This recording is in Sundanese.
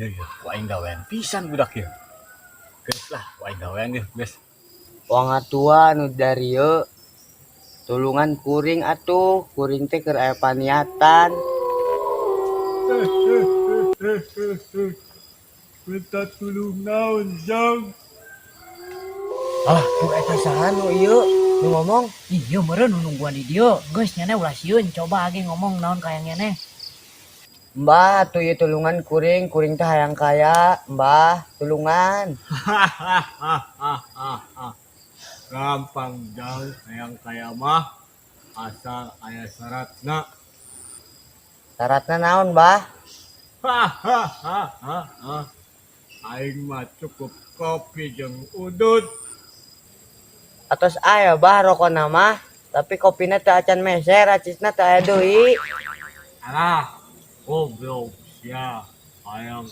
Bener ya, ku aing gawean pisan budak ya. Geus lah, ku aing gawean deh, geus. Wong tua nu darieu, tulungan kuring atuh, kuring teh keur aya paniatan. Minta tulung naon, Jang? Ah, tuh eta saha nu ieu nu ngomong? Iya, meureun nu nungguan di dieu. Geus, nyane ulah sieun, coba age ngomong naon kayang nyane. Mbah, atuh ieu tulungan kuring, kuring teh hayang kaya, Mbah, tulungan. Gampang, Jang, hayang kaya mah asal aya syaratna. Syaratna naon, Mbah? Hahaha. Aing mah cukup kopi jeung udut. Atos aya, Bah, rokona mah, tapi kopina teu acan meser, acisna teu aya deui. Alah, goblok sia. Hayang